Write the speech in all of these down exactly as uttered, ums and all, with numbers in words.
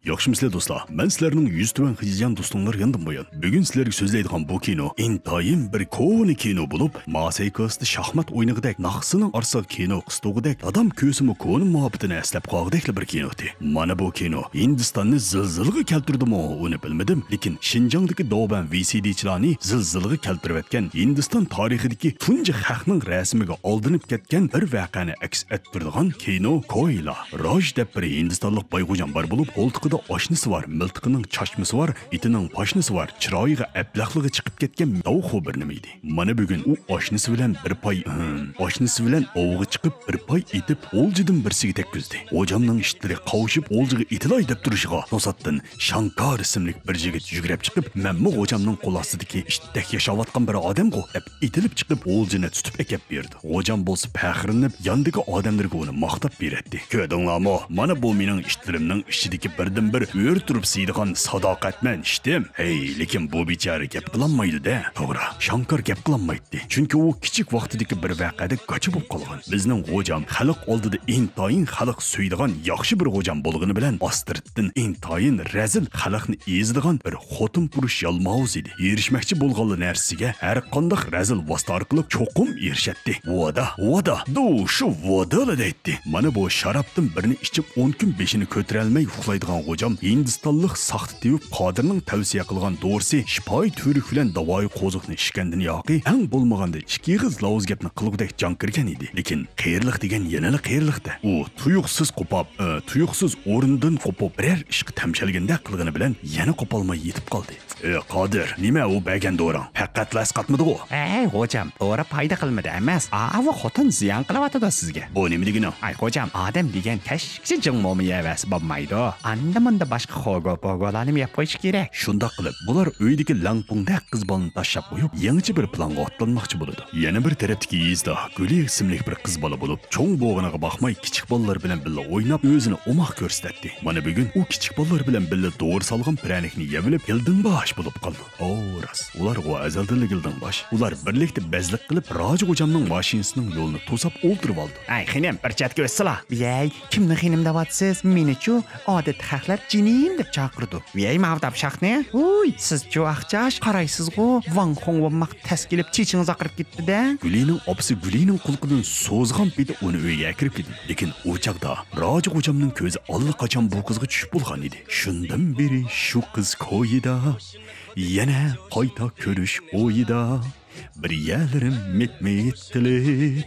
ياخشىمۇسىلەر دوستلار؟ مەن سىلەرنىڭ يۈزى تۆۋەن خىجىلجان دوستۇڭلار ياندىن بۇيان. بۈگۈن سىلەرگە سۆزلەيدىغان بۇ كىنو ئىنتايىن بىر كونا كىنو بولۇپ، ماساي كاسىدا شاھمات ئوينىغۇدەك ناخشىسىنىڭ ئارىسىغا كىنو قىستۇرغۇدەك، دادام كۆرسىمۇ كونا مۇھەببىتىنى ئەسلەپ قالغۇدەكلا بىر كىنو ئىدى. مانا بۇ كىنو ھىندىستاننى زىلزىلىغا كەلتۈردىمۇ، ئۇنى بىلمىدىم، لېكىن شىنجاڭدىكى داۋبەن ۋىسىدىچىلارنى زىلزىلىغا كەلتۈرۈۋەتكەن، ھىندىستان تارىخىدىكى تۇنجى خەقنىڭ رەسىمىگە ئالدىنىپ كەتكەن بىر ۋەقەنى ئەكس ئەتتۈرىدىغان كىنو كوئىلا. راج دەپ بىر ھىندىستانلىق بايغوجام بار بولۇپ، قولتۇقىدا ئاشنىسى بار، مىلتىقىنىڭ چاچمىسى بار، ئېتىنىڭ پاشنىسى بار، چىرايىغا ئەبلەخلىقى چىقىپ كەتكەن داۋخۇ بىر نېمە ئىدى. مانا بۈگۈن ئۇ ئاشنىسى بىلەن بىر پاي، ھىم، ئاشنىسى بىلەن ئوۋغا چىقىپ، بىر پاي ئېتىپ، ئولجىدىن بىرسىگە تەگكۈزدى. غوجامنىڭ ئىتلىرى قاۋشىپ، ئولجىغا ئېتىلاي دەپ تۇرۇشىغا، توساتتىن شاڭكار ئىسىملىك بىر يىگىت يۈگرەپ چىقىپ، مەنمۇ غوجامنىڭ قول ئاستىدىكى ئىتتەك ياشاۋاتقان بىر ئادەمغۇ دەپ ئېتىلىپ چىقىپ، ئولجىنى تۇتۇپ ئەكەپ بېرىدۇ. غوجام بولسا پەخىرلىنىپ، ياندىكى ئادەملىرىگە ئۇنى ماختاپ بېرەتتى. كۆردۈڭلارمۇ؟ مانا بۇ مېنىڭ ئىتلىرىمنىڭ ئىچىدىكى بىردىنبىر ئۆرە تۇرۇپ سىيىدىغان ساداقەتمەن ئىتىم. ھەي، لېكىن بۇ بىچارە گەپ قىلالمايدۇ-دە. توغرا، شاڭكار گەپ قىلالمايتتى. چۈنكى ئۇ كىچىك ۋاقتىدىكى بىر ۋەقەدە گاچا بولۇپ قالغان. بىزنىڭ غوجام خەلق ئالدىدا ئىنتايىن خەلق سۆيىدىغان ياخشى بىر غوجام بولغىنى بىلەن، ئاستىرتتىن ئىنتايىن رەزىل، خەلقنى ئېزىدىغان بىر خوتۇن پۇرۇش يالماۋۇز ئىدى. ئېرىشمەكچى بولغانلا نەرسىسىگە ھەر قانداق رەزىل ۋاسىتە ئارقىلىق چوقۇم ئېرىشەتتى. ۋادا، ۋادا، دۇ، شۇ ۋادىلا دەيتتى. مانا بۇ شارابتىن بىرنى ئىچىپ، ئون كۈن بېشىنى كۆتۈرەلمەي ئۇخلايدىغان غوجام ھىندىستانلىق ساختا تېۋىپ قادىرنىڭ تەۋسىيە قىلغان دورىسى شىپايى تۈۋرۈك بىلەن داۋايى قوزۇقنى ئىچكەندىن ياقى، ئەڭ بولمىغاندا ئىككى ئېغىز لاۋۇز گەپنى قىلغۇدەك جان كىرگەن ئىدى. لېكىن قېرىلىق دېگەن يەنىلا قېرىلىق-دە. ئۇ تۇيۇقسىز قوپاپ، ئى، تۇيۇقسىز ئورنىدىن قوپۇپ، بىرەر ئىشقا تەمشەلگەندەك قىلغىنى بىلەن يەنە قوپالماي يېتىپ قالدى. ئى، قادىر، نېمە ئۇ بەرگەن دورىڭ؟ پەقەتلا ئەسقاتمىدىغۇ؟ ھەي، غوجام، دورا پايدا قىلمىدى ئەمەس، ئاۋۇ خوتۇن زىيان قىلىۋاتىدۇ سىزگە. بۇ نېمە دېگىنىڭ؟ ئاي، غوجام، ئادەم دېگەن كەچكىچە جىڭ موما يەۋەرسە بولمايدۇ. ئاندا-مۇندا باشقا خوگو-پوگولارنىمۇ يەپ قويۇشى كېرەك. شۇنداق قىلىپ، بۇلار ئۆيدىكى لەڭپۇڭدەك قىز بالىنى تاشلاپ قويۇپ، يېڭىچە بىر پىلانغا ئاتلانماقچى بولىدۇ. يەنە بىر تەرەپتىكى يېزىدا گۈلى ئىسىملىك بىر قىز بالا بولۇپ، چوڭ بولغىنىغا باقماي، كىچىك بالىلار بىلەن بىللە ئويناپ، ئۆزىنى ئوماق كۆرسىتەتتى. مانا بۈگۈن ئۇ كىچىك بالىلار بىلەن بىللە دورا سالغان پىرەنىكنى يەۋېلىپ، يىلدىنباش بولۇپ قالىدۇ. ئاۋۇ راست، ئۇلارغۇ ئەزەلدىنلا يىلدىنباش. ئۇلار بىرلىكتە بەزلىك قىلىپ، راجا غوجامنىڭ ماشىنىسىنىڭ يولىنى توساپ ئولتۇرۇۋالدى. ئەي خېنىم، بىر چەتكە ئۆتسىلا. ۋەي، كىمنى خېنىم دەۋاتىسىز؟ مېنىچۇ، ئادەتتە خەقلەر جېنىم دەپ چاقىرىدۇ. ۋەي، ماۋۇ داپشاقنى. ھۇي، سىزچۇ ئاقچاش، قارايسىزغۇ، ۋاڭ خۇڭ بولماق تەس كېلىپ چېچىڭىز ئاقىرىپ كېتىپتۇ-دە. گۈلىنىڭ ئاپىسى گۈلىنىڭ قۇلىقىدىن سوزغان پېتى ئۇنى ئۆيگە ئەكىرىپ كېتىدۇ. لېكىن ئۇ چاغدا راجا غوجامنىڭ كۆزى ئاللىقاچان بۇ قىزغا چۈشۈپ بولغان ئىدى. شۇندىن بېرى شۇ قىز كويىدا، يەنە قايتا كۆرۈش ئويىدا. بىر يەرلىرىم مىت-مىت قىلىپ،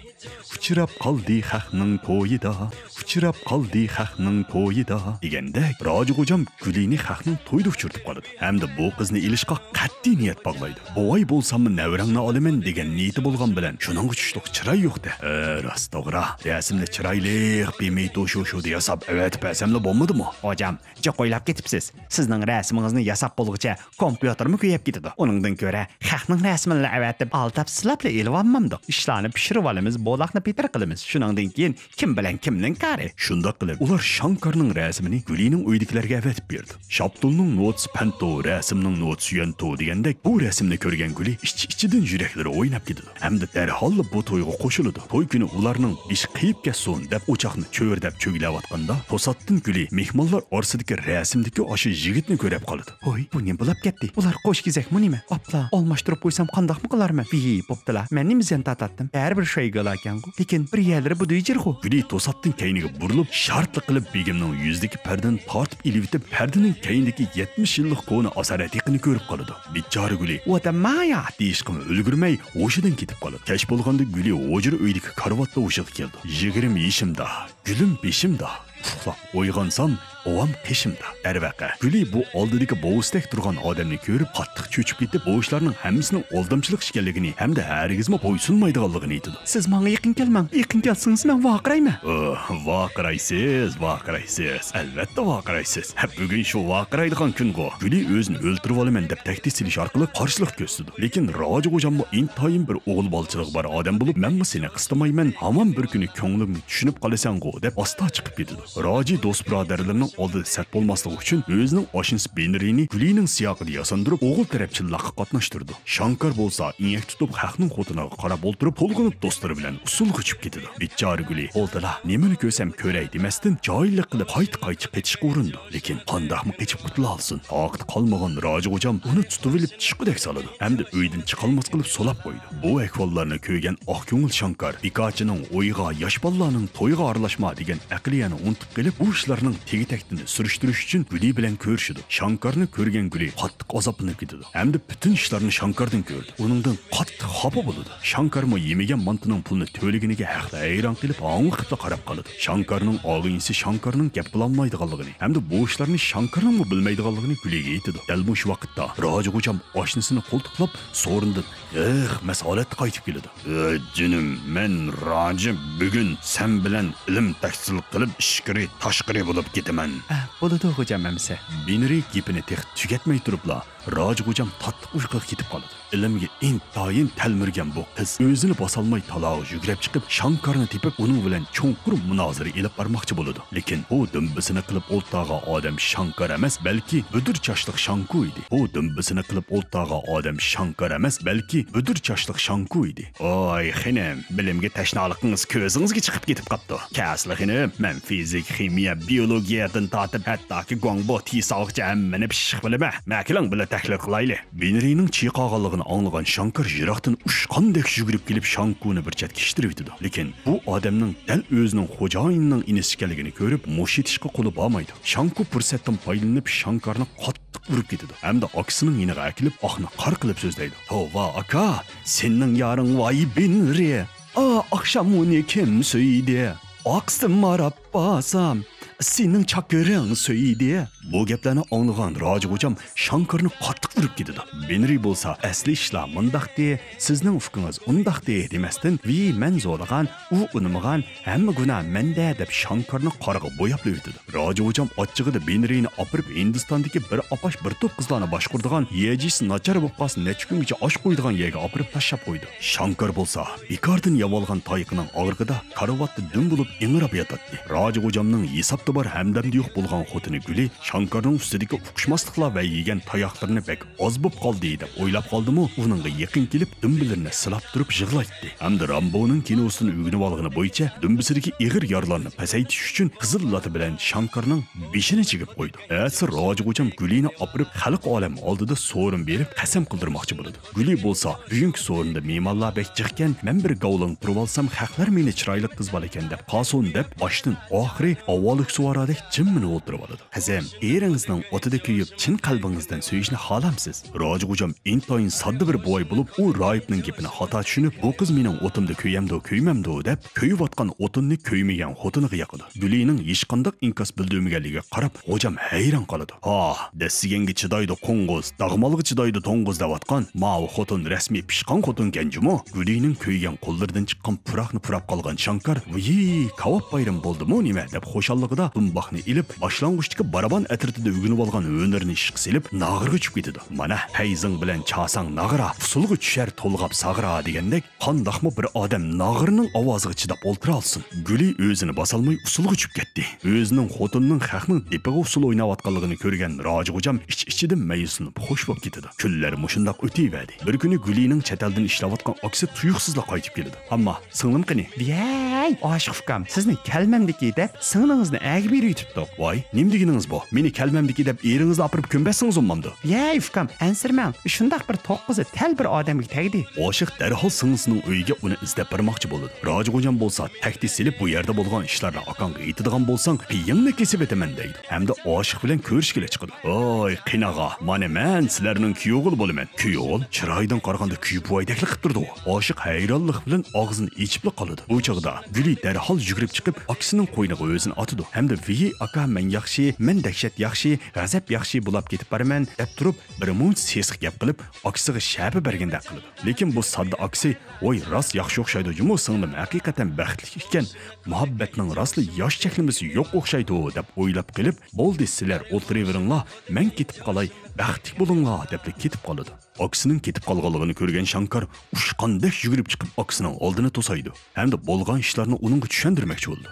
ئۇچراپ قالدى خەقنىڭ كويىدا، ئۇچراپ قالدى خەقنىڭ كويىدا دېگەندەك، راجا غوجام گۈلىنى خەقنىڭ تويىدا ئۇچرىتىپ قالىدۇ ھەمدە بۇ قىزنى ئېلىشقا قەتئىي نىيەت باغلايدۇ. بوۋاي بولساممۇ نەۋرەڭنى ئالىمەن دېگەن نىيىتى بولغان بىلەن، شۇنىڭغا چۈشلۈق چىراي يوق-دە. ئە، راست، توغرا. رەسىمنى چىرايلىق بىمىتو شۇشۇدا ياساپ ئەۋەتىپ بەرسەملا بولمىدىمۇ؟ غوجام، جىق ئويلاپ كېتىپسىز. سىزنىڭ رەسىمىڭىزنى ياساپ بولغۇچە كومپيۇتېرمۇ كۆيۈپ كېتىدۇ. ئۇنىڭدىن كۆرە خەقنىڭ رەسىمىنىلا ئەۋەتىپ، ئالداپ سىلاپلا ئېلىۋالمامدۇق. ئىشلارنى پىشۇرۇۋالىمىز، بولاقنى پىتىر قىلىمىز. شۇنىڭدىن كېيىن كىم بىلەن كىمنىڭ كارى؟ شۇنداق قىلىپ، ئۇلار شاڭكارنىڭ رەسىمىنى گۈلىنىڭ ئۆيىدىكىلەرگە ئەۋەتىپ بېرىدۇ. شاپتۇلنىڭ نوتىسى پەنتو، رەسىمنىڭ نوتىسى يۈەنتو دېگەندەك، بۇ رەسىمنى كۆرگەن گۈلى ئىچ-ئىچىدىن يۈرەكلىرى ئويناپ كېتىدۇ ھەمدە دەرھاللا بۇ تويغا قوشۇلىدۇ. توي كۈنى ئۇلارنىڭ بېشى قېيىپ كەتسۇن دەپ ئوچاقنى چۆرىدەپ چۆگىلەۋاتقاندا، توساتتىن گۈلى مېھمانلار ئارىسىدىكى رەسىمدىكى ئاشۇ يىگىتنى كۆرۈپ قالىدۇ. ھوي، بۇ نېمە بولاپ كەتتى؟ بۇلار قوش كېزەكمۇ نېمە؟ ئاپلا، ئالماشتۇرۇپ قويسام قانداقمۇ قىلارمەن؟ ۋىي، بوپتىلا، مەن نېمە زىيان تارتاتتىم؟ بەرىبىر شۇيگالاكەنغۇ. لېكىن بىر يەرلىرى بۇدۇيجىرغۇ. گۈلى توساتتىن كەينىگە بۇرۇلۇپ، شارتلا قىلىپ بېگىمنىڭ يۈزىدىكى پەردىنى تارتىپ ئېلىۋېتىپ، پەردىنىڭ كەينىدىكى يەتمىش يىللىق كونا ئاسارئەتىقىنى كۆرۈپ قالىدۇ. بىچارە گۈلى «ۋاتەمايا» دېيىشقىمۇ ئۈلگۈرمەي، ھوشىدىن كېتىپ قالىدۇ. كەچ بولغاندا گۈلى ھۇجرا ئۆيدىكى كارىۋاتتا ھوشىغا كېلىدۇ. يىگىرمە يېشىمدا، گۈلۈم بېشىمدا، ئۇخلاپ ئويغانسام، بوۋام قېشىمدا. دەرۋەقە، گۈلى بۇ ئالدىدىكى بوۋىسىدەك تۇرغان ئادەمنى كۆرۈپ، قاتتىق چۆچۈپ كېتىپ، بۇ ئىشلارنىڭ ھەممىسىنىڭ ئالدامچىلىق ئىكەنلىكىنى ھەمدە ھەرگىزمۇ بويسۇنمايدىغانلىقىنى ئېيتىدۇ. سىز ماڭا يېقىن كەلمەڭ، يېقىن كەلسىڭىز، مەن ۋارقىرايمەن. ئوھ، ۋارقىرايسىز، ۋارقىرايسىز، ئەلۋەتتە ۋارقىرايسىز. ھە، بۈگۈن شۇ ۋارقىرايدىغان كۈنغۇ. گۈلى ئۆزىنى ئۆلتۈرۈۋالىمەن دەپ تەھدىت سېلىش ئارقىلىق قارشىلىق كۆرسىتىدۇ. لېكىن راجا غوجاممۇ ئىنتايىن بىر ئوغۇل بالىچىلىقى بار ئادەم بولۇپ، مەنمۇ سېنى قىستىمايمەن، ھامان بىر كۈنى كۆڭلۈمنى چۈشىنىپ قالىسەنغۇ دەپ ئاستا چىقىپ كېتىدۇ. راجى دوست بۇرادەرلىرىنىڭ ئالدىدا سەت بولماسلىقى ئۈچۈن ئۆزىنىڭ ئاشنىسى بىنرىنى گۈلىنىڭ سىياقىدا ياساندۇرۇپ، ئوغۇل تەرەپچىللىققا قاتناشتۇرىدۇ. شانكار بولسا ئېڭەك تۇتۇپ، خەقنىڭ خوتۇنىغا قاراپ ئولتۇرۇپ، تولغىنىپ دوستلىرى بىلەن ئۇسسۇلغا چۈشۈپ كېتىدۇ. بىچارە گۈلى، بولدىلا، نېمىنى كۆرسەم كۆرەي دېمەستىن، جاھىللىق قىلىپ قايتا-قايتا قېچىشقا ئۇرۇنىدۇ. لېكىن قانداقمۇ قېچىپ قۇتۇلالىسۇن؟ تاقىتى قالمىغان راجىغوجام ئۇنى تۇتۇۋېلىپ چىشقۇدەك سالىدۇ ھەمدە ئۆيدىن چىقالماس قىلىپ سولاپ قويىدۇ. بۇ ئەھۋاللارنى كۆرگەن ئاق كۆڭۈل شانكار بىكارچىنىڭ ئويىغا، ياش بالىلارنىڭ تويىغا ئارىلاشما دېگەن ئەقلىيەنى ئۇنتۇپ قېلىپ، بۇ ئىشلارنىڭ تېگى-تەكتىنى سۈرۈشتۈرۈش ئۈچۈن گۈلى بىلەن كۆرۈشىدۇ. شانكارنى كۆرگەن گۈلى قاتتىق ئازابلىنىپ كېتىدۇ ھەمدە پۈتۈن ئىشلارنى شانكاردىن كۆرىدۇ. ئۇنىڭدىن قاتتىق خاپا بولىدۇ. شانكارمۇ يېمىگەن مانتىنىڭ پۇلىنى تۆلىگىنىگە ھەقلا ھەيران قېلىپ، ھاڭۋېقىپلا قاراپ قالىدۇ. شانكارنىڭ ئاغىنىسى شانكارنىڭ گەپ قىلالمايدىغانلىقىنى ھەمدە بۇ ئىشلارنى شانكارنىڭمۇ بىلمەيدىغانلىقىنى گۈلىگە ئېيتىدۇ. دەل مۇشۇ ۋاقىتتا راجىغوجام ئاشنىسىنى قولتۇقلاپ، سورۇندىن غىخ مەس ھالەتتە قايتىپ كېلىدۇ. ئە، جېنىم، مەن راجى، بۈگۈن سەن بىلەن ئىلىم تەھسىل قىلىپ، ئىچكىرى تاشقىرى بولۇپ كېتىمەن. ئە، بولىدۇ، غوجام ئەمىسە. بىنرى گېپىنى تېخى تۈگەتمەي تۇرۇپلا، راجىغوجام تاتلىق ئۇيقۇغا كېتىپ قالىدۇ. ئىلىمگە ئىنتايىن تەلمۈرگەن بۇ قىز ئۆزىنى باسالماي تالاغا يۈگرەپ چىقىپ، شاڭكارنى تېپىپ، ئۇنىڭ بىلەن چوڭقۇر مۇنازىرە ئېلىپ بارماقچى بولىدۇ. لېكىن بۇ دۈمبىسىنى قىلىپ ئولتۇرغان ئادەم شاڭكار ئەمەس، بەلكى بۈدۈر چاچلىق شاڭكۇ ئىدى. بۇ دۈمبىسىنى قىلىپ ئولتۇرغان ئادەم شاڭكار ئەمەس، بەلكى بۈدۈر چاچلىق شاڭكۇ ئىدى. ۋاي خېنىم، بىلىمگە تەشنالىقىڭىز كۆزىڭىزگە چىقىپ كېتىپ قاپتۇ. كەلسىلە خېنىم، مەن فىزىك، خىمىيە، بىيولوگىيەدىن تارتىپ، ھەتتاكى گۇاڭبو تىساغىچە ھەممىنى پىششىق بىلىمەن. مەكىلىڭ بىللە تەھلىل قىلايلى. بىنرىنىڭ چىقالغانلىقىنى ئاڭلىغان شاڭكار يىراقتىن ئۇچقاندەك يۈگۈرۈپ كېلىپ، شاڭكۇنى بىر چەتكە ئىتتىرىۋېتىدۇ. لېكىن بۇ ئادەمنىڭ دەل ئۆزىنىڭ خوجايىنىنىڭ ئىنىسى ئىكەنلىكىنى كۆرۈپ، مۇش ئېتىشقا قولى بارمايدۇ. شاڭكۇ پۇرسەتتىن پايدىلىنىپ، شاڭكارنى قاتتىق ئۇرۇپ كېتىدۇ ھەمدە ئاكىسىنىڭ يېنىغا ئەكېلىپ، ئاقنى قار قىلىپ سۆزلەيدۇ. توۋا، ئاكا، سېنىڭ يارىڭ ۋاي بىنرى. ئا، ئاخشام ئۇنى كىم سۆيدى؟ ئاقسىمارا باسام، سېنىڭ چاكىرىڭ سۆيدى. بۇ گەپلەرنى ئاڭلىغان راجىغوجام شاڭكارنى قاتتىق ئۇرۇپ كېتىدۇ. بىنرى بولسا، ئەسلى ئىشلار مۇنداقتى، سىزنىڭ ئۇكىڭىز ئۇنداقتى دېمەستىن، ۋى مەن زورلىغان، ئۇ ئۇنىمىغان، ھەممە گۇناھ مەندە دەپ شاڭكارنى قارغا بوياپلا ئۆتىدۇ. راجىغوجام ئاچچىقىدا بىنرىنى ئاپىرىپ، ھىندىستاندىكى بىر ئاپاش بىر توپ قىزلارنى باشقۇرىدىغان يېجىسى ناچار بولۇپ قالسا نەچچە كۈنگىچە ئاش قويىدىغان يەرگە ئاپىرىپ تاشلاپ قويىدۇ. شاڭكار بولسا بىكاردىن يەۋالغان تايىقىنىڭ ئاغرىقىدا كارىۋاتتا دۈم بولۇپ ئېڭىراپ ياتاتتى. راجىغوجامنىڭ ھېسابتا بار ھەمدەمدە يوق بولغان خوتۇنى گۈلى شاڭكارنىڭ ئۈستىدىكى ئۇقۇشماسلىقلار ۋە يېگەن تاياقلىرىنى بەك ئاز بوپ قالدى دەپ ئويلاپ قالدىمۇ، ئۇنىڭغا يېقىن كېلىپ، دۈمبىلىرىنى سىلاپ تۇرۇپ يىغلايتتى. ھەمدە رامبونىڭ كىنوسىدىن ئۆگىنىۋالغىنى بويىچە، دۈمبىسىدىكى ئېغىر يارىلارنى پەسەيتىش ئۈچۈن قىزىل لاتا بىلەن شاڭكارنىڭ بېشىنى چىگىپ قويدى. ئەتىسى راجىغوجام گۈلىنى ئاپىرىپ، خەلق ئالەم ئالدىدا سورۇن بېرىپ، قەسەم قىلدۇرماقچى بولىدۇ. گۈلى بولسا، بۈگۈنكى سورۇندا مېھمانلار بەك جىقكەن، مەن بىر گاۋلىڭ تۇرۇۋالسام، خەقلەر مېنى چىرايلىق قىز بالىكەن دەپ، قاسون دەپ، باشتىن ئاخىرى ئاۋۋال ئۆكسۈۋارادەك جىممىنىۋ ئولتۇرۇۋالىدۇ. قىزىم، ئېرىڭىزنىڭ ئوتىدا كۆيۈپ، چىن قەلبىڭىزدىن سۆيۈشنى خالامسىز؟ راجىغوجام ئىنتايىن ساددا بىر بوۋاي بولۇپ، ئۇ راھىبنىڭ گېپىنى خاتا چۈشىنىپ، بۇ قىز مېنىڭ ئوتۇمدا كۆيەمدۇ، كۆيمەمدۇ دەپ، كۆيۈۋاتقان ئوتۇننى كۆيمىگەن خوتۇنىغا ياقىدۇ. گۈلىنىڭ ھېچقانداق ئىنكاس بىلدۈرمىگەنلىكىگە قاراپ، غوجام ھەيران قالىدۇ. ھا، دەسسىگەنگە چىدايدۇ قوڭغۇز، داغمالغا چىدايدۇ توڭغۇز دەۋاتقان ماۋۇ خوتۇن رەسمىي پىشقان خوتۇنكەن جۇمۇ. گۈلىنىڭ كۆيگەن قوللىرىدىن چىققان پۇراقنى پۇراپ قالغان شاڭكار، ۋىي، كاۋاپ بايرىمى بولدىمۇ نېمە دەپ خۇشاللىقىدا دۇمباقنى ئېلىپ، باشلانغۇچتىكى بارابان ئەترىتىدە ئۆگىنىۋالغان ھۈنىرىنى ئىشقا سېلىپ، ناغرىغا چۈشۈپ كېتىدۇ. مانا، پەيزىڭ بىلەن چاساڭ ناغرا، ئۇسسۇلغا چۈشەر تولغاپ ساغرا دېگەندەك، قانداقمۇ بىر ئادەم ناغرىنىڭ ئاۋازىغا چىداپ ئولتۇرالسۇن؟ گۈلى ئۆزىنى باسالماي ئۇسسۇلغا چۈشۈپ كەتتى. ئۆزىنىڭ خوتۇنىنىڭ خەقنىڭ دېپىغا ئۇسسۇل ئويناۋاتقانلىقىنى كۆرگەن راجىغوجام ئىچ-ئىچىدىن مەيۈسلىنىپ خوش بولۇپ كېتىدۇ. كۈنلەر مۇشۇنداق ئۆتۈۋەردى. بىر كۈنى گۈلىنىڭ چەت ئەلدىن ئىشلەۋاتقان ئاكىسى تۇيۇقسىزلا قايتىپ كېلىدۇ. ئامما، سىڭلىم قېنى؟ ۋىيەي، ئاشىق ئۇكام، سىزنى كەلمەمدىكى دەپ سىڭلىڭىزنى ئەگىپ يۈرۈۋېتىپتۇق. ۋاي، نېمە دېگىنىڭىز بۇ؟ مېنى كەلمەمدىكى دەپ ئېرىڭىزنى ئاپىرىپ كۆمۈۋەتسىڭىز بولمامدۇ؟ ۋىيەي ئۇكام، ئەنسىرىمەڭ، شۇنداق بىر توققۇزى تەل بىر ئادەمگە تەگدى. ئاشىق دەرھال سىڭلىسىنىڭ ئۆيىگە ئۇنى ئىزدەپ بارماقچى بولىدۇ. راجىغوجام بولسا تەھدىت سېلىپ، بۇ يەردە بولغان ئىشلارنى ئاكاڭغا ئېيتىدىغان بولساڭ، پېيىڭنى كېسىۋېتىمەن دەيدۇ. ھەمدە ئاشىق بىلەن كۆرۈشكىلى چىقىدۇ. ۋاي، قېنى ئاغا، مانا مەن سىلەرنىڭ كۈيئوغلى بولىمەن. كۈيئوغۇل؟ چىرايىدىن قارىغاندا كۈيبوۋايدەكلا قىپ تۇرىدىغۇ. ئاشىق ھەيرانلىق بىلەن ئاغزىنى ئېچىپلا قالىدۇ. بۇ چاغدا گۈلى دەرھال يۈگۈرۈپ چىقىپ، ئاكىسىنىڭ قوينىغا ئۆزىنى ئاتىدۇ ھەمدە، ۋىي ئاكا، مەن ياخشى، مەن دەھشەت ياخشى، غەزەپ ياخشى بولاپ كېتىپ بارىمەن، دەپ تۇرۇپ، بىر مۇنچە سېسىق گەپ قىلىپ، ئاكىسىغا شەپە بەرگەندەك قىلىدۇ. لېكىن بۇ ساددا ئاكىسى، ۋاي، راست ياخشى ئوخشايدۇ جۇمۇ سىڭلىم، ھەقىقەتەن بەختلىك ئىكەن، مۇھەببەتنىڭ راستلا ياش چەكلىمىسى يوق ئوخشايدۇ، دەپ ئويلاپ قېلىپ، بولدى، سىلەر ئولتۇرۇۋېرىڭلار، مەن كېتىپ قالاي، بەختلىك بولۇڭلار دەپلا كېتىپ قالىدۇ. ئاكىسىنىڭ كېتىپ قالغانلىقىنى كۆرگەن شاڭكار ئۇچقاندەك يۈگۈرۈپ چىقىپ ئاكىسىنىڭ ئالدىنى توسايدۇ ھەمدە بولغان ئىشلارنى ئۇنىڭغا چۈشەندۈرمەكچى بولىدۇ.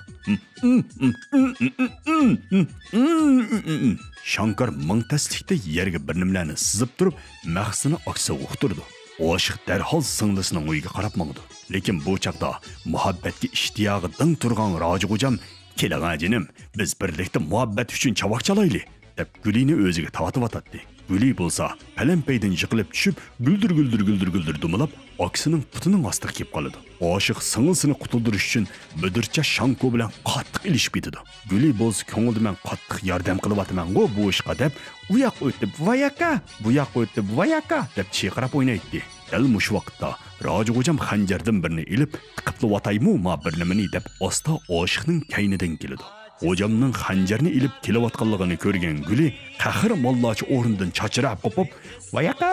شاڭكار مىڭ تەسلىكتە يەرگە بىر نېمىلەرنى سىزىپ تۇرۇپ، مەخسىنى ئاكىسىغا ئۇقتۇرىدۇ. ئاشىق دەرھال سىڭلىسىنىڭ ئۆيىگە قاراپ ماڭىدۇ. لېكىن بۇ چاغدا مۇھەببەتكە ئىشتىياقى دىڭ تۇرغان راجىغوجام، كېلىڭە جېنىم، بىز بىرلىكتە مۇھەببەت ئۈچۈن چاۋاك چالايلى، دەپ گۈلىنى ئۆزىگە تارتىۋاتاتتى. گۈلى بولسا پەلەمپەيدىن يىقىلىپ چۈشۈپ، گۈلدۈر گۈلدۈر گۈلدۈر گۈلدۈر دومىلاپ، ئاكىسىنىڭ پۇتىنىڭ ئاستىغا كېلىپ قالىدۇ. ئاشىق سىڭلىسىنى قۇتۇلدۇرۇش ئۈچۈن بۈدۈرچە شاڭكو بىلەن قاتتىق ئېلىشىپ كېتىدۇ. گۈلى بولسا كۆڭلىدە مەن قاتتىق ياردەم قىلىۋاتىمەنغۇ بۇ ئىشقا دەپ، ئۇ ياققا ئۆتۈپ ۋاياكا، بۇ ياققا ئۆتۈپ ۋاياكا دەپ چىرقىراپ ئوينايتتى. دەل مۇشۇ ۋاقىتتا راجىغوجام خەنجەردىن بىرنى ئېلىپ، تىقىپلىۋاتايمۇ ما بىر نېمىنى دەپ ئاستا ئاشىقنىڭ كەينىدىن كېلىدۇ. غوجامنىڭ خەنجەرنى ئېلىپ كېلىۋاتقانلىقىنى كۆرگەن گۈلى قەھرىمانلارچە ئورنىدىن چاچراپ قوپۇپ، ۋاياقا!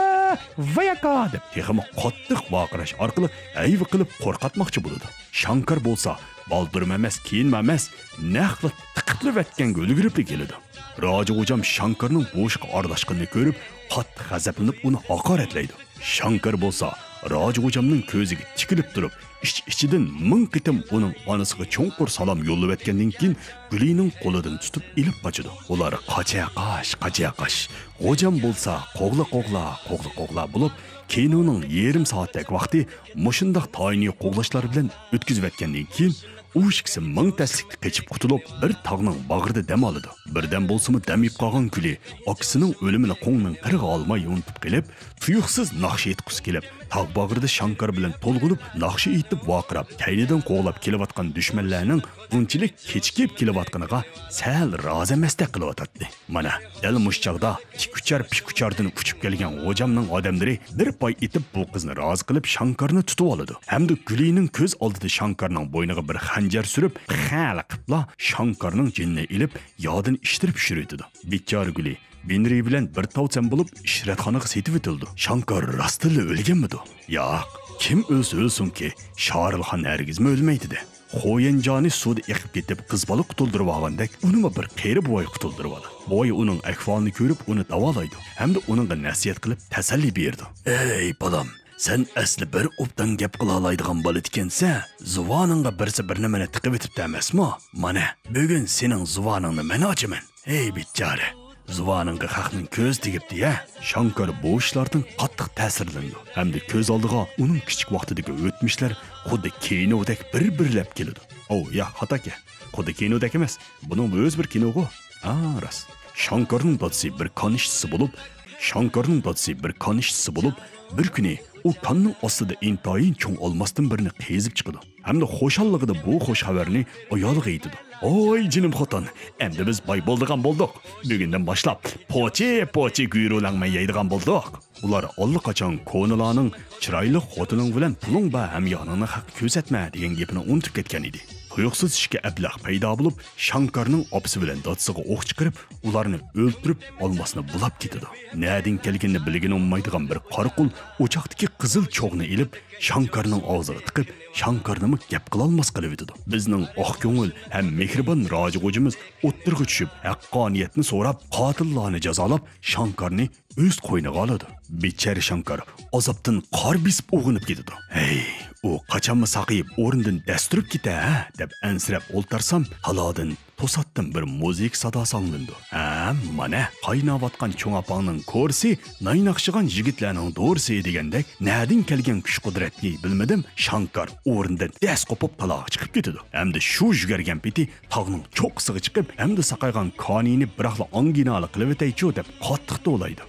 ۋاياقا! دەپ تېخىمۇ قاتتىق ۋارقىراش ئارقىلىق ھەيۋە قىلىپ قورقاتماقچى بولىدۇ. شاڭكار بولسا بالدۇرمۇ ئەمەس، كېيىنمۇ ئەمەس، نەقلا تىقىپلىۋەتكەنگە ئۈلگۈرۈپلا كېلىدۇ. راجىغوجام شاڭكارنىڭ بۇ ئىشقا ئارىلاشقىنىنى كۆرۈپ، قاتتىق غەزەپلىنىپ ئۇنى ھاقارەتلەيدۇ. شاڭكار بولسا راجىغوجامنىڭ كۆزىگە تىكىلىپ تۇرۇپ، ئىچ-ئىچىدىن مىڭ قېتىم ئۇنىڭ ئانىسىغا چوڭقۇر سالام يوللىۋەتكەندىن كېيىن، گۈلىنىڭ قولىدىن تۇتۇپ ئېلىپ قاچىدۇ. ئۇلار قاچا-قاچ، قاچا-قاچ. غوجام بولسا قوغلا-قوغلا، قوغلا-قوغلا بولۇپ، كىنونىڭ يېرىم سائەتتەك ۋاقتى مۇشۇنداق تايىنى قوغلاشلار بىلەن ئۆتكۈزۈۋەتكەندىن كېيىن، ئۇ ئىككىسى مىڭ تەسلىكتە قېچىپ قۇتۇلۇپ، بىر تاغنىڭ باغرىدا دەم ئالىدۇ. بىردەم بولسىمۇ دەم ئېلىپ قالغان گۈلى ئاكىسىنىڭ ئۆلۈمىنى قوڭنىڭ قىرىغا ئالماي ئۇنتۇپ قېلىپ، تۇيۇقسىز ناخشا ئېيتقۇسى كېلىپ، تاغ باغرىدا شاڭكار بىلەن تولغىنىپ ناخشا ئېيتىپ ۋارقىراپ، كەينىدىن قوغلاپ كېلىۋاتقان دۈشمەنلەرنىڭ بۇنچىلىك كېچىكىپ كېلىۋاتقىنىغا سەل رازى ئەمەستەك قىلىۋاتاتتى. مانا، دەل مۇشۇ چاغدا تىك ئۇچار، پىك ئۇچاردىن ئۇچۇپ كەلگەن غوجامنىڭ ئادەملىرى بىر پاي ئېتىپ، بۇ قىزنى رازى قىلىپ، شاڭكارنى تۇتۇۋالىدۇ. ھەمدە گۈلىنىڭ كۆز ئالدىدا شاڭكارنىڭ بوينىغا بىر خەنجەر سۈرۈپ، خەلە قىپلا شاڭكارنىڭ جېنىنى ئېلىپ، يادىن ئىشتىرىپ چۈشۈرۈۋېتىدۇ. بىچارە گۈلى بىنرى بىلەن بىر تاۋ تەم بولۇپ، ئىشرەتخانىغا سېتىۋېتىلىدۇ. شاڭكار راستتىنلا ئۆلگەنمىدۇ؟ ياق، كىم ئۆلسە ئۆلسۇنكى، شارىلخان ھەرگىزمۇ ئۆلمەيدىدى. خويەنجانى سۇدا ئېقىپ كېتىپ، قىز بالا قۇتۇلدۇرۇۋالغاندەك، ئۇنىمۇ بىر قېرى بوۋاي قۇتۇلدۇرۇۋالىدۇ. بوۋاي ئۇنىڭ ئەھۋالىنى كۆرۈپ، ئۇنى داۋالايدۇ ھەمدە ئۇنىڭغا نەسىھەت قىلىپ، تەسەللى بېرىدۇ. ئەي بالام، سەن ئەسلى بىر ئوبدان گەپ قىلالايدىغان بالا ئىكەنسەن. زۇۋانىڭغا بىرسى بىر نېمىنى تىقىۋېتىپتۇ ئەمەسمۇ؟ مانا، بۈگۈن سېنىڭ زۇۋانىڭنى مەن ئاچىمەن. ھەي بىچارە، زۇۋانىڭغا خەقنىڭ كۆزى تېگىپتۇ يا. شاڭكار بۇ ئىشلاردىن قاتتىق تەسىرلىنىدۇ ھەمدە كۆز ئالدىغا ئۇنىڭ كىچىك ۋاقتىدىكى ئۆتمۈشلەر خۇددى كىنودەك بىر-بىرلەپ كېلىدۇ. ئاۋۇ ياق، خاتاكەن. خۇددى كىنودەك ئەمەس، بۇنىڭ ئۆزى بىر كىنوغۇ. ھا، راست. شاڭكارنىڭ دادىسى بىر كان ئىشچىسى بولۇپ، شاڭكارنىڭ دادىسى بىر كان ئىشچىسى بولۇپ، بىر كۈنى ئۇ كاننىڭ ئاستىدا ئىنتايىن چوڭ ئالماستىن بىرنى قېزىپ چىقىدۇ ھەمدە خۇشاللىقىدا بۇ خۇش خەۋەرنى ئايالىغا ئېيتىدۇ. ۋاي جېنىم خوتۇن، ئەمدى بىز باي بولىدىغان بولدۇق. بۈگۈندىن باشلاپ پوچى-پوچى گۈرۈلەڭمەي يەيدىغان بولدۇق. ئۇلار ئاللىقاچان كونىلارنىڭ چىرايلىق خوتۇنۇڭ بىلەن پۇلۇڭ بار ھەميانىڭنى خەققە كۆرسەتمە دېگەن گېپىنى ئۇنتۇپ كەتكەن ئىدى. تۇيۇقسىز ئىككى ئەبلەخ پەيدا بولۇپ، شاڭكارنىڭ ئاپىسى بىلەن دادىسىغا ئوق چىقىرىپ، ئۇلارنى ئۆلتۈرۈپ، ئالماسنى بۇلاپ كېتىدۇ. نەدىن كەلگىنىنى بىلگىلى بولمايدىغان بىر قارا قۇل ئوچاقتىكى قىزىل چوغنى ئېلىپ، شاڭكارنىڭ ئاغزىغا تىقىپ، شاڭكارنىمۇ گەپ قىلالماس قىلىۋېتىدۇ. بىزنىڭ ئاق كۆڭۈل ھەم مېھرىبان راجا غوجىمىز ئوتتۇرىغا چۈشۈپ، ھەققانىيەتنى سوراپ، قاتىللارنى جازالاپ، شاڭكارنى ئۆز قوينىغا ئالىدۇ. بىچارە شاڭكار ئازابتىن قار بېسىپ ئويغىنىپ كېتىدۇ. ھەي، ئۇ قاچانمۇ ساقىيىپ ئورنىدىن دەس تۇرۇپ كېتە، ھە؟ دەپ ئەنسىرەپ ئولتۇرسام، تالادىن توساتتىن بىر مۇزىكا ساداسى ئاڭلىنىدۇ. ھە، مانا، قايناۋاتقان چوڭ ئاپاڭنىڭ كورىسى، نايناقشىغان يىگىتلەرنىڭ دورىسى دېگەندەك، نەدىن كەلگەن كۈچ قۇدرەتنى بىلمىدىم، شاڭكار ئورنىدىن دەس قوپۇپ تالاغا چىقىپ كېتىدۇ. ھەمدە شۇ يۈگۈرگەن پېتى تاغنىڭ چوققىسىغا چىقىپ، ئەمدى ساقايغان كانىنى بىراقلا ئانگىنالىق قىلىۋېتەيچۇ دەپ قاتتىق توۋلايدۇ.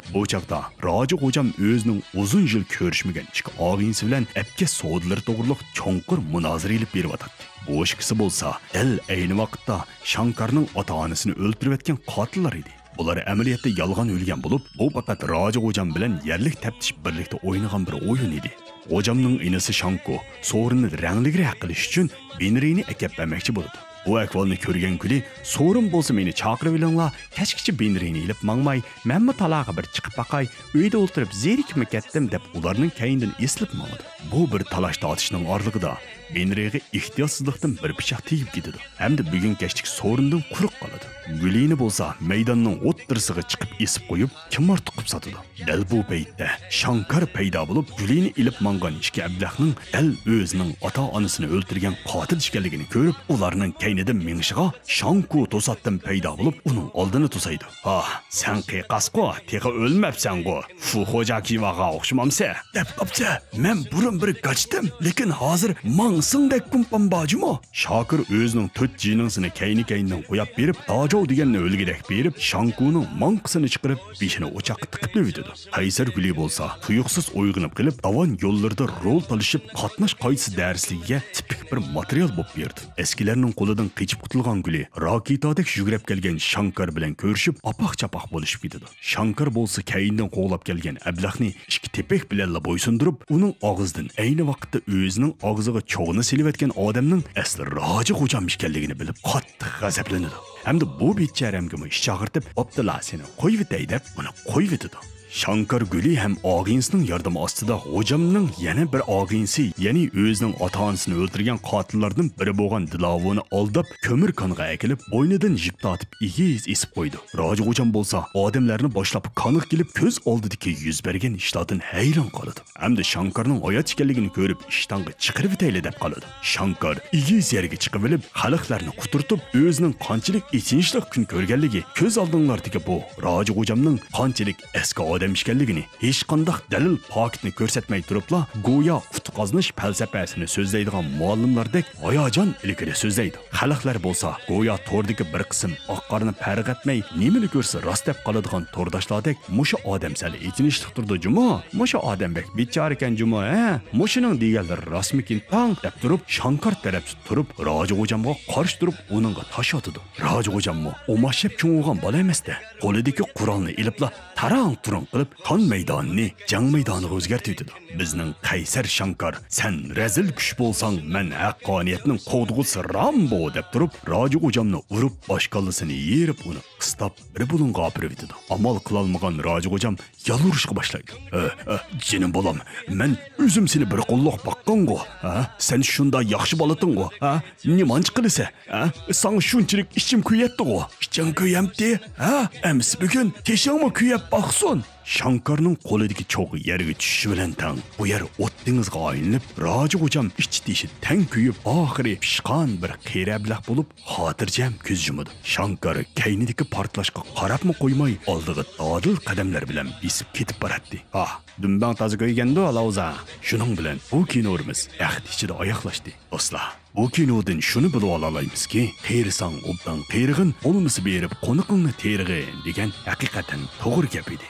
بۇ چاغدا راجا غوجام ئۆزىنىڭ ئۇزۇن يىل كۆرۈشمىگەن ئىككى ئاغىنىسى بىلەن ئەپكەش سودىلىرى توغرۇلۇق چوڭقۇر مۇنازىرە ئېلىپ بېرىۋاتاتتى. بۇ ئىككىسى بولسا دەل ئەينى ۋاقىتتا شاڭكارنىڭ ئاتا-ئانىسىنى ئۆلتۈرۈۋەتكەن قاتىللار ئىدى. بۇلار ئەمەلىيەتتە يالغان ئۆلگەن بولۇپ، بۇ پەقەت راجا غوجام بىلەن يەرلىك تەپتىش بىرلىكتە ئوينىغان بىر ئويۇن ئىدى. غوجامنىڭ ئىنىسى شاڭكو سورۇننى رەڭلىكرەك قىلىش ئۈچۈن بىنرىنى ئەكەپ بەرمەكچى بولىدۇ. بۇ ئەھۋالنى كۆرگەن گۈلى، سورۇن بولسا مېنى چاقىرىۋېلىڭلار، كەچكىچە بىنرىنى ئېلىپ ماڭماي، مەنمۇ تالاغا بىر چىقىپ باقاي، ئۆيدە ئولتۇرۇپ زېرىكىپمۇ كەتتىم، دەپ ئۇلارنىڭ كەينىدىن ئېسىلىپ ماڭىدۇ. بۇ بىر تالاش-تارتىشنىڭ ئارىلىقىدا بېنرېغا ئېھتىياتسىزلىقتىن بىر پىچاق تېگىپ كېتىدۇ ھەمدە بۈگۈن كەچلىك سورۇندىن قۇرۇق قالىدۇ. گۈلىنى بولسا مەيداننىڭ ئوتتۇرىسىغا چىقىپ ئېسىپ قويۇپ، كىم ئارتۇق قىپ ساتىدۇ. دەل بۇ پەيتتە شاڭكار پەيدا بولۇپ، گۈلىنى ئېلىپ ماڭغان ئىككى ئەبلەخنىڭ دەل ئۆزىنىڭ ئاتا-ئانىسىنى ئۆلتۈرگەن قاتىل ئىكەنلىكىنى كۆرۈپ، ئۇلارنىڭ كەينىدىن مېڭىشىغا شاڭكۇ توساتتىن پەيدا بولۇپ، ئۇنىڭ ئالدىنى توسايدۇ. ھا، سەن قىيقاسقۇ، تېخى ئۆلمەپسەنغۇ، فۇخۇجيا كىۋاغا ئوخشىمامسەن؟ دەپ قاپسە، مەن بۇرۇن بىر گاچتىم، لېكىن ھازىر ماڭسىڭدەك كۇمپام بار جۇمۇ. شاكىر ئۆزىنىڭ تۆت جىنىڭسىنى كەينى-كەينىدىن قوياپ بېرىپ، داجاۋ دېگەننى ئۆلگۈدەك بېرىپ، شاڭكۇنىڭ ماڭقىسىنى چىقىرىپ، بېشىنى ئوچاققا تىقىپلىۋېتىدۇ. قەيسەر گۈلى بولسا تۇيۇقسىز ئويغىنىپ قېلىپ، داۋان يوللىرىدا رول تالىشىپ، قاتناش قائىدىسى دەرسلىكىگە تىپىك بىر ماتېرىيال بولۇپ بېرىدۇ. ئەسكىلەرنىڭ قولىدىن قېچىپ قۇتۇلغان گۈلى راكېتادەك يۈگۈرۈپ كەلگەن شاڭكار بىلەن كۆرۈشۈپ، ئاپاق-چاپاق بولۇشۇپ كېتىدۇ. شاڭكار بولسا كەينىدىن قوغلاپ كەلگەن ئەبلەخنى ئىككى تېپەك بىلەنلا بويسۇندۇرۇپ، ئۇنىڭ ئاغزىدىن ئەينى ۋاقىتتا ئۆزىنىڭ ئاغزىغا چوغىنى سېلىۋەتكەن ئادەمنىڭ ئەسلى راجى غوجام ئىكەنلىكىنى بىلىپ، قاتتىق غەزەپلىنىدۇ ھەمدە بۇ بىچارەمگىمۇ ئىش ئاغرىتىپ، بوپتۇلا، سېنى قويۇۋېتەي، دەپ ئۇنى قويۇۋېتىدۇ. شاڭكار گۈلى ھەم ئاغىنىسىنىڭ ياردىمى ئاستىدا غوجامنىڭ يەنە بىر ئاغىنىسى، يەنى ئۆزىنىڭ ئاتا-ئانىسىنى ئۆلتۈرگەن قاتىللاردىن بىرى بولغان دىلاۋۇنى ئالداپ، كۆمۈر كانغا ئەكېلىپ، بوينىدىن يىپ تارتىپ، ئېگىز ئېسىپ قويىدۇ. راجى غوجام بولسا ئادەملەرنى باشلاپ كانغا كېلىپ، كۆز ئالدىدىكى يۈز بەرگەن ئىشلاردىن ھەيران قالىدۇ ھەمدە شاڭكارنىڭ ھايات ئىكەنلىكىنى كۆرۈپ، ئىشتانغا چىقىرىۋېتەيلى دەپ قالىدۇ. شاڭكار ئېگىز يەرگە چىقىۋېلىپ، خەلقلەرنى قۇترىتىپ، ئۆزىنىڭ قانچىلىك ئېچىنىشلىق كۈن كۆرگەنلىكى، كۆز ئالدىڭلاردىكى بۇ راجى غوجامنىڭ قانچىلىك ئەسكى ئادەم ئىكەنلىكىنى ھېچقانداق دەلىل پاكىتنى كۆرسەتمەي تۇرۇپلا، گويا ئۇتۇق قازىنىش پەلسەپەسىنى سۆزلەيدىغان مۇئەللىملاردەك ھاياجان ئىلكىدە سۆزلەيدۇ. خەلقلەر بولسا گويا توردىكى بىر قىسىم ئاق-قارىنى پەرق ئەتمەي، نېمىنى كۆرسە راست دەپ قالىدىغان تورداشلاردەك، مۇشۇ ئادەم سەل ئېچىنىشلىق تۇرىدۇ جۇمۇ، مۇشۇ ئادەم بەك بىچارىكەن جۇمۇ، ھە، مۇشۇنىڭ دېگەنلىرى راستمىكىن تاڭ، دەپ تۇرۇپ، شاڭكار تەرەپتە تۇرۇپ، راجى غوجامغا قارشى تۇرۇپ، ئۇنىڭغا تاش ئاتىدۇ. راجى غوجاممۇ ئوماش يەپ چوڭىغان بالا ئەمەستە، قولىدىكى قورالنى ئېلىپلا تاراڭ-تۇرۇڭ قىلىپ، قان مەيدانىنى جەڭ مەيدانىغا ئۆزگەرتىۋېتىدۇ. بىزنىڭ قەيسەر شاڭكار، سەن رەزىل كۈچ بولساڭ، مەن ھەققانىيەتنىڭ قوغدىغۇچىسى رامبو، دەپ تۇرۇپ، راجى غوجامنى ئۇرۇپ، باش كاللىسىنى يېرىپ، ئۇنى قىستاپ، بىر بۇلۇڭغا ئاپىرىۋېتىدۇ. ئامال قىلالمىغان راجى غوجام يالۋۇرۇشقا باشلايدۇ. ئە، ئە، جېنىم بالام، مەن ئۆزۈم سېنى بىر قوللاپ باققانغۇ، ھە؟ سەن شۇنداق ياخشى بالىتىڭغۇ، ھە؟ نېمانچە قىلىسەن، ھە؟ ساڭا شۇنچىلىك ئىچىم كۆيەتتىغۇ. ئىچىڭ كۆيەمتى، ھە؟ ئەمىسە بۈگۈن تېشىڭمۇ كۆيەپ باقسۇن. شاڭكارنىڭ قولىدىكى چوغ يەرگە چۈشۈشى بىلەن تەڭ، بۇ يەر ئوت دېڭىزغا ئايلىنىپ، راجى غوجام ئىچى-تېشى تەڭ كۆيۈپ، ئاخىرى پىشقان بىر قېرى ئەبلەخ بولۇپ، خاتىرجەم كۆز يۇمىدۇ. شاڭكار كەينىدىكى پارتلاشقا قاراپمۇ قويماي، ئالدىغا دادىل قەدەملەر بىلەن بېسىپ كېتىپ باراتتى. ئاھ، دۈمبەڭ تازا كۆيگەندۇ، لاۋزا. شۇنىڭ بىلەن بۇ كىنورىمىز ئەخت ئىچىدە ئاياغلاشتى. دوستلار، بۇ كىنودىن شۇنى بىلىۋالالايمىزكى، قېرىساڭ ئوبدان قېرىغىن، بولمىسا بېرىپ قونىقىڭنى تېرىغىن دېگەن ھەقىقەتەن توغرا گەپ ئىدى.